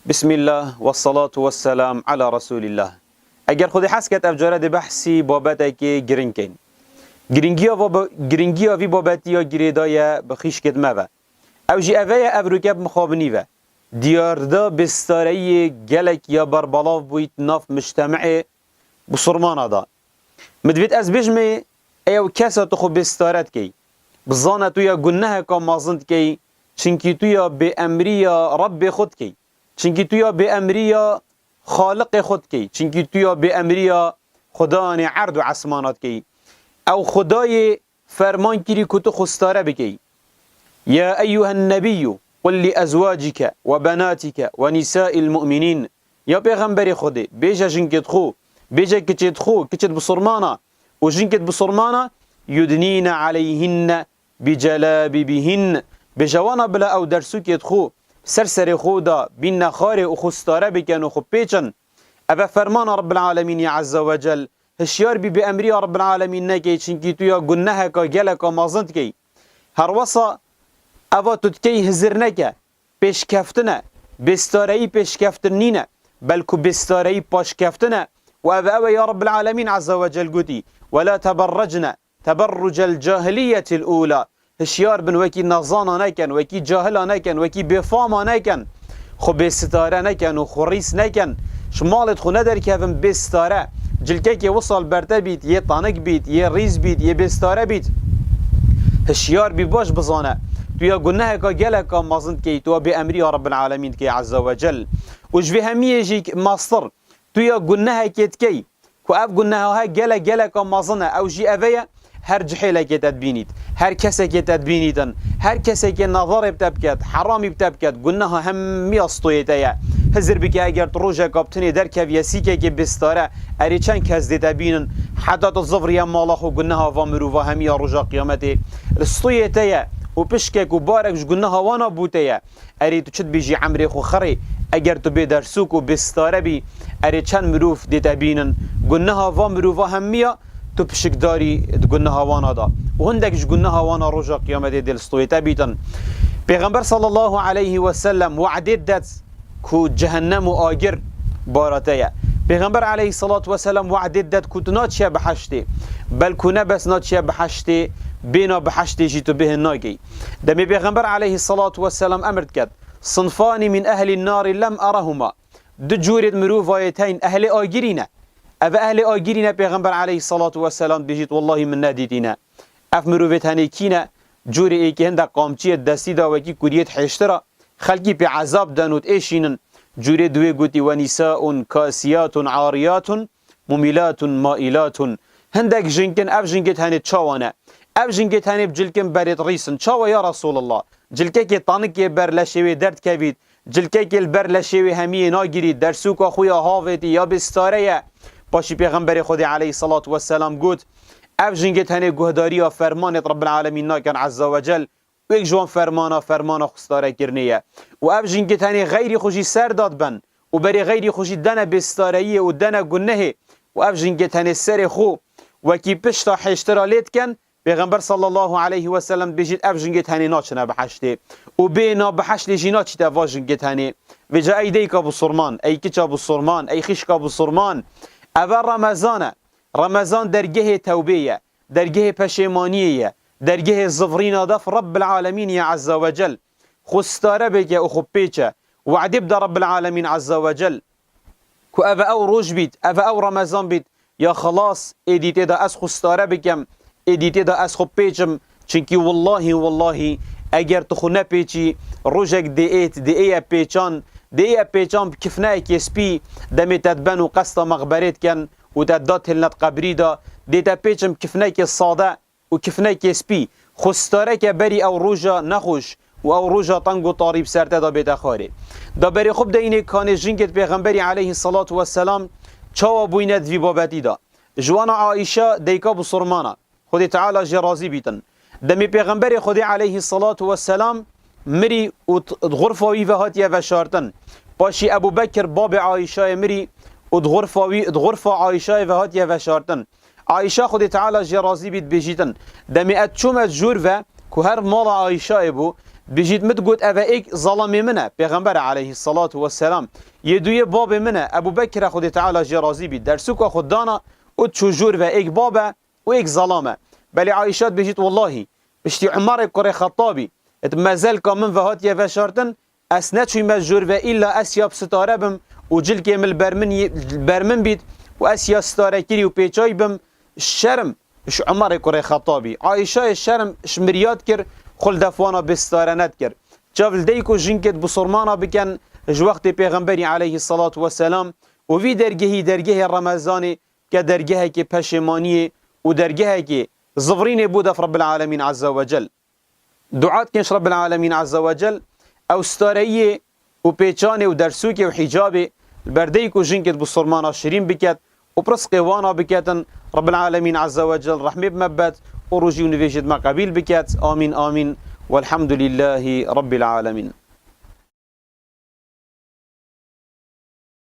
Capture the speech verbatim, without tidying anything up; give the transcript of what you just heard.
Bismillah, ve salatu ve selam ala Resulillah. Eger Xwedê hez ket, ev care dê behsî babetekê giring keyn. Giringiya va ba-, giringiya vî babetî ya girêdaye bi xîşkêt me ve. Ew jî eve ye, ev rûke bi mixabinî ve. Diyar dida bêstareyiyê gelek ya berbalav bûyî di nav mictemeê Bisurmana da. Min divêt ez bêjmê, ew kesa tu xwe bêstare dikey, bizane tu ya guneheka mezin dikey, çinkî tu ya bêemriya Rebbê xwe dikey, çinkî tu ya bêemriya Xaliqê xwe dikey, çinkî tu ya bêemriya Xudanê erd û esmana dikey. Ew Xudayê ferman kirî ku tu xwe stare bikey. Ya eyyuhen nebiyyu, qul li ezwacike ve benatike ve nisa'il mu'minîn. Ya pêxemberê Xwedê, bêje jinkêt xwe, bêje kiçêt xwe, kiçêt bisurmana û jinkêt bisurmana, yudnîne aleyhinne bi celabibihin. Bêje wana bila ew dersûkêt xwe ser serê xwe da bînne xarê û xwe stare bikin û xwe pêçin. Eve fermana Rabbil Alemîn ya Azze ve Cel. Hişyar bî, bêemriya Rabbil Alemîn nekey, çinkî tu ya guneheka geleka mezin dikey. Herwesa eva tu dikey hizir neke, pêşkeftin e. Bêstareyî pêşkeftin nîne, belku bêstareyî paşkeftin e. Û ev ew e ya Rabbil Alemîn Azze ve Cel gotî, "Ve la teberrecne teberrucel cahiliyetil ula." Hişyar bin, wekî nezana nekin, wekî cahila nekin, wekî bêfama nekin. Xwe bêsitare nekin û xwe rîs nekin. Ji malêt xwe nederkevin bêsitare. Cilkekê wisa li ber te bît, yê tanik bît, yê rîz bît, yê bêsitare bît. Hişyar bî, baş bizane. Tu ya guneheka geleka mezin dikey, tu ya bêemriya Rabbil Alemîn dikey Azze ve Cel. Û ji vê hemiyê jî mastir, tu ya gunehekê dikey, ku ev guneha he gelek geleka mezin e, ew jî eve ye, her cihêlekê te dibînît, her kesekê te dibînîtin, her kesekê nazarê bi te biket, heramî bi te biket, guneha hemiya stoyê te ye. Hizir bike, eger tu rojeka bi tinê derkeviye sîkekê bêstare, erê çend kes dê te bînin, heta tu zivriye mala xwe, guneha va mirova hemiya roja qiyametê li stoyê te ye û pişkek û barek ji guneha wana bû te ye. Erê tu çi dibêjî emrê xwe xirê, eger tu bê dersûk û bê stare bî, erê çend mirov dê te bînin, guneha va mirova hemiya tu pişikdarî di guneha wana da. Û hindek ji guneha wana roja qiyametê dê li stoyê te bîtin. Pêxember sallallahu aleyhi ve sellem we'dê det ku cehennem û agir bara te ye. Pêxember aleyhissalatu vesselam we'dê det ku tu naçiye biheştê. Belku ne bes naçiye biheştê, bêna biheştê jî tu bêhn nagey. Demê Pêxember aleyhissalatu vesselam emir diket, "Sinfani min ehlin nari lem erahuma." Du cûrê mirovayê teyn ehlê agirî ne. Ev ehlê agirî ne, Pêxember aleyhissalatu vesselam dibêjît, "Wellahî min nedîtîne." Ev mirovê tenê kî ne? Cûrê êkê hindek qamçiyê destî da wekî kuriyê dihêştira, xelkî pê ezab den û diêşînin. Cûrê duwê gotî, "Ve nisaun kasiyatun ariyatun mumilatun mailatun." Hindek jinkin, ev jinkê tenê çawa ne? Ev jinkê tenê bi cilkin berêt rîsin. Çawa ya Resulallah? Cilkekê tanikê ber leşê wê derdkevît. Cilkekê li ber leşê wê hemiyê nagirît. Dersûka xwe ya havêtî ya bêstare ye. Paşî Pêxemberê Xwedê aleyhissalatu vesselam got, ev jinkê tenê guhdariya fermanêt Rabbil Alemîn nakin Azze ve Cel. Wek ji wan fermana, fermana xwe stare kirinê ye. Û ev jinkê tenê xeyrî xwe jî ser da diben û berê xeyrî xwe jî dene bêstareyiyê û dene gunehê. Û ev jinkê tenê serê xwe wekî pişta hêştira lê dikin, Pêxember sallallahu aleyhi ve sellem dibêjît, ev jinkê tenê naçine biheştê. Û bêna biheştê jî naçîte va jinkê tenê. Vêca ey deyka bisurman, ey kiça bisurman, ey xîşka bisurman. Eve Remezan e. Remezan dergehê tewbê ye, dergehê peşêmaniyê ye, dergehê zivrîna def Rabbil Alemîn ye Azze ve Cel. Xwe stare bike û xwe pêçe. We'dê bide Rabbil Alemîn Azze ve Cel ku eve ew roj bît, eve ew Remezan bît, ya xelas, êdî tê de ez xwe stare bikim, êdî tê de ez xwe pêçim, çinkî wellahî, wellahî, eger tu xwe nepêçî, rojek dê êt, dê êye pêçan, dê êye pêçan bi kifneyekê spî, demê te diben û qesta mexberê dikin û te da têlne di qebrî de, dê te pêçin bi kifnekê sade û kifnekê spî, xwe stare ke berî ew roja nexweş û ew roja teng û tarî bi ser te de bête xwarê. Da berê xwe bideyînê kanê jingêt Pêxemberî aleyhissalatu vesselam çawa bûyne di vî babetî de. Ji wana Aîşa deyka bisurmana, Xwedê Teala jê razî bîtin. Demê Pêxemberê Xwedê aleyhissalatu vesselam mirî û t-, di xurfa wî ve hatiye veşartin. Paşî Ebû Bekir babê Aîşayê mirî û di xurfa wî, di xurfa Aîşayê ve hatiye veşartin. Aîşa Xwedê Teala jê razî bît bêjîtin. Demê ez çûme jûr ve ku her mala Aîşayê bû, Bêjît, min digot, ev e êk zalamê min e, Pêxember e aleyhissalatu vesselam. Yê duyê babê min e, Ebu Bekir e, Xwedê Teala jê razî bît. Dersûka xwe dana û çû jor ve êk bab e û êk zalam e. Belê Ayşe dibêjît, wellahî, piştî Umerê kurê Xettabî, di mezelka min ve hatiye veşartin, ez neçûyme jor ve îlla ez ya bi sitare bim û cilkê min li ber min yê-, li ber min bît û ez ya sitarekirî û pêçayî bim, şerm ji Umerê kurê Xettabî. Ayşeyê şerm ji miriyat kir, xwe li def wana bê sitare nedikir. Çav li dayik û jinkê di bisurmana bikin ji wextê Pêxemberî aleyhissalatu vesselam û vî dergehî dergehê Remezanê ke dergehekê peşêmaniyê û dergehekê zivrînê bû def Rabbil Alemîn Azze ve Cel. Dua dikin ji Rabbil Alemîn Azze ve Cel, ew stareyiyê û pêçanê û dersûkê û hîcabê li ber dayik û jinkê di bisurmana şirîn biket û bi rizqê wana biketin. Rabbil Alemîn Azze ve Cel rehmê bi me bibet û rojî û nivêjê di me qebîl biket. Amîn, amîn. Welhamdulîllahî Rabbil Alemîn.